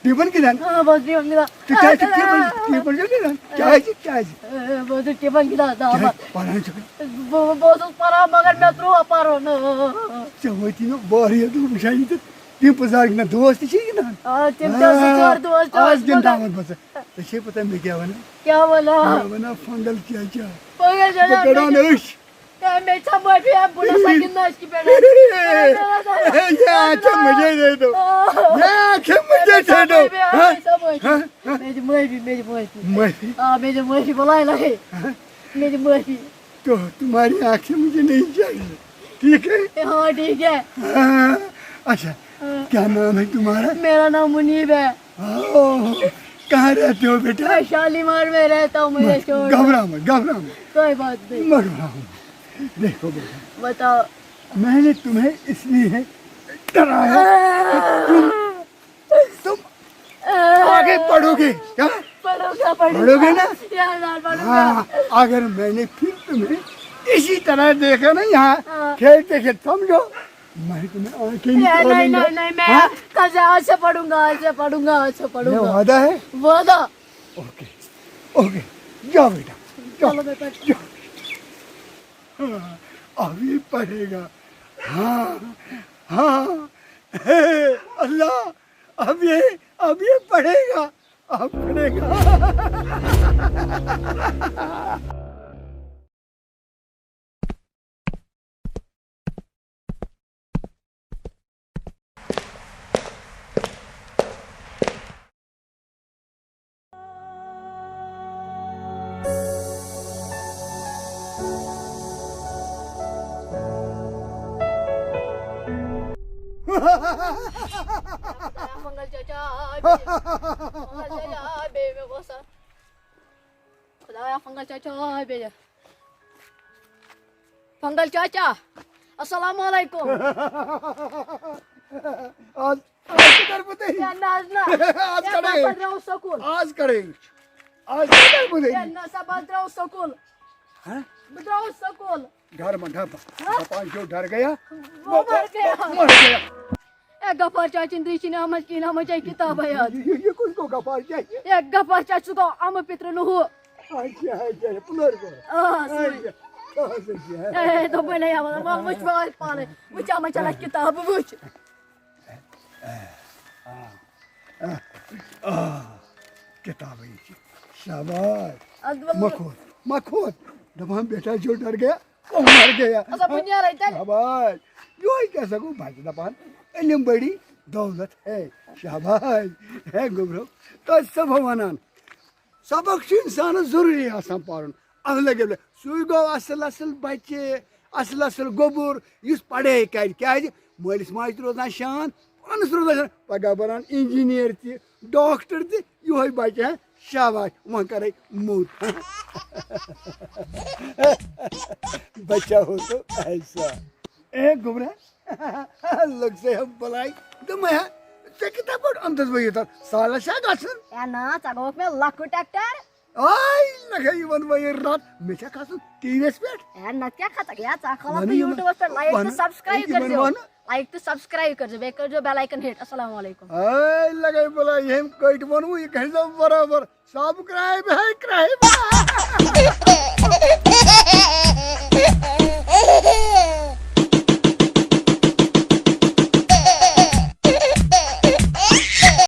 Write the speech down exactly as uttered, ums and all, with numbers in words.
ٹیبن گِنٛدان۔ آ، بہٕ اوسُس ٹیبن گِنٛدان۔ تہٕ کیٛازِ چھُکھ ٹیبن، ٹیبن کیٛازِ گِنٛدان؟ کیٛازِ، کیٛازِ؟ آ، بہٕ اوسُس ٹیبن گِنٛدان، دَپان۔ کیٛازِ؟ پَران چھُکھ؟ بہٕ، بہٕ اوسُس پَران، مگر مےٚ ترٛوو پَرُن۔ ژےٚ وٲتی نہٕ واریاہ دۄہ وٕچھان یہِ تہٕ تِم پَزار گِنٛدان۔ دوس تہِ چھِ گِنٛدان۔ آ، تِم تہِ ٲسۍ زٕ ژور دوس تہِ آز ٲسۍ، مگر گِنٛدناوَتھ بہٕ ژٕ۔ ژےٚ چھے پَتہ مےٚ کیٛاہ وَنان؟ کیٛاہ وَنان؟ مےٚ وَنان فنگل چاچا۔ فنگل چاچا، بہٕ کَڑان مےٚ أچھ۔ ہے، مےٚ چھا معٲفی؟ ہے، بہٕ نہ سا گِنٛدنہٕ أچھ کہِ پٮ۪ٹھ۔ ہے، یہِ آ، چھا مجھے دے دو۔ آ۔ یہِ آ، چھا مجھے دے دو۔ مےٚ چھا معٲفی؟ ہاں؟ مےٚ چھا معٲفی؟ ہاں؟ ہاں؟ مےٚ دِ معٲفی، مےٚ دِ معٲفی۔ معٲفی؟ آ، مےٚ دِ معٲفی، بہٕ لاے لاے۔ ہاں؟ مےٚ دِ معٲفی۔ تو تمہاری آنکھیں مجھے نہیں چاہیے، ٹھیک ہے؟ ہاں، ٹھیک ہے۔ ہاں۔ اچھا، ہاں۔ کیا نام ہے تمہارا؟ میرا نام منیب ہے۔ اوہ، کہاں رہتے ہو بیٹا؟ میں شالیمار میں رہتا ہوں، مجھے مت، چھوڑ دو۔ گھبراؤ مت، گھبراؤ مت۔ کوئی بات نہیں۔ مت گھبراؤ مت۔ دیکھو بیٹا، بتاؤ۔ میں نے تمہیں اس لیے ڈرایا کہ تم، تم آگے پڑھو گے۔ کیا؟ پڑھوں گا، پڑھوں پڑھو گے گا۔ نا؟ یا اللہ، پڑھوں گا۔ ہاں، اگر میں نے پھر تمہیں اسی طرح دیکھا نا یہاں ہاں۔ کھیلتے کھیلتے، سمجھو، میں تمہیں آنکھیں اے، نکالوں نہیں، گا۔ نہیں، نہیں، میں ہاں؟ کل سے آج سے پڑھوں گا، آج سے پڑھوں گا، آج سے پڑھوں یہ گا۔ وعدہ ہے؟ وعدہ۔ اوکے، اوکے، جاؤ بیٹا، جاؤ، چلو بیٹا۔ جاؤ۔ ہاں، اب یہ پڑھے گا۔ ہاں، ہاں، ہے اللہ، اب یہ، اب یہ پڑھے گا، اب پڑھے گا۔ فنگل چاچا، فنگل چاچا، بیٚیہِ مےٚ باسان۔ خدایا، فنگل چاچا، بیٚیہِ۔ فنگل چاچا، السلام علیکم۔ آز، آز کَڑٕ بہٕ تۄہہِ۔ ہے، نہ حظ، نہ۔ آز ہے، کَڑٕ بہٕ۔ بہٕ درٛاوُس سکوٗل۔ آز کَڑٕ۔ آز کَڑٕ بہٕ تۄہہِ۔ ہے، نہ سا، بہٕ درٛاوُس سکوٗل۔ ہاں؟ بہٕ درٛاوُس سکوٗل۔ ڈر مت، ڈر مت۔ ہاں؟ دپان جو ڈر گیا، وہ وہ، مر گیا۔ وہ مر گیا۔ اے غفار چاچن دی چھِ نہٕ آمٕژ کِہیٖنۍ، آمٕژ چھےٚ کِتابے یاد۔ یہ، یہ کس کو غفار چاچا؟ اے غفار چاچا، سُہ گوٚو اَمہٕ پِترٕ نہٕ ہُہ۔ اچھا، اچھا، پُلر کو۔ آ، سُے۔ اچھا، کہاں سے کیا ہے؟ اے، دوٚپمَے نہ، یَوٕ وَلہٕ وٕچھ وۄنۍ پانَے۔ وٕچھ اَمَے چھےٚ نہ کِتابہٕ، وٕچھ۔ آ، آ، آ، کِتابٕے چھِ۔ شاباش۔ اَدٕ وَلہٕ۔ مہ کھوژ، مہ کھوژ۔ دَپان بیٹا جو ڈر گیا، وہ مر گیا۔ اَسا بہٕ نیرَے تیٚلہِ۔ شاباش۔ یِہوٚے کیٛاہ سا گوٚو بَچہٕ دَپان، علم بڑی دولت ہے۔ شاباش۔ ہے گوٚبرو، تۄہہِ چھُسو بہٕ وَنان، سبق چھُ اِنسانَس ضروٗری آسان پَرُن۔ اَتھ لَگہِ، سُے گوٚو اَصٕل اَصٕل بَچہِ، اَصٕل اَصٕل گوٚبُر، یُس پَڑھٲے کَرِ۔ کیٛازِ؟ مٲلِس ماجہِ تہِ روزان شان، پانَس روزان شان۔ پَگاہ بَنان engineer تہِ، doctor تہِ، یِہوٚے بَچہِ ہا۔ شاباش، وۄنۍ کَرَے موٚت۔ بچا ہو تو ایسا۔ اے گوٚبرا، لوٚگ ژےٚ ہا بَلاے۔ دوٚپمَے ہا، ژےٚ کِتھ پٲٹھۍ اوٚنتَس بہٕ یوٗتاہ؟ سالَس چھا گژھُن؟ اے نا، ژےٚ گوٚوُکھ مےٚ لۄکُٹ actor۔ آے، لَگے یِمَن وۄنۍ رَٹ۔ مےٚ چھا کھسُن ٹی وی یَس پٮ۪ٹھ؟ اے نہ، ژےٚ کھسَکھ یا، ژٕ کھولَکھ وَنہٕ ژٕ یِمَن، YouTube-َس پٮ۪ٹھ، like تہٕ وَنہٕ، subscribe یِمَن کٔرۍزیو۔ وَنہٕ۔ Like تہٕ subscribe کٔرۍزیو، بیٚیہِ کٔرۍزیو bell icon hit۔ السلام علیکم۔ آے، لَگے بَلاے، ییٚمۍ کٔٹۍ ووٚنوُ، یہِ کٔرۍزیو برابر۔ Subscribe ہے کرٛاے۔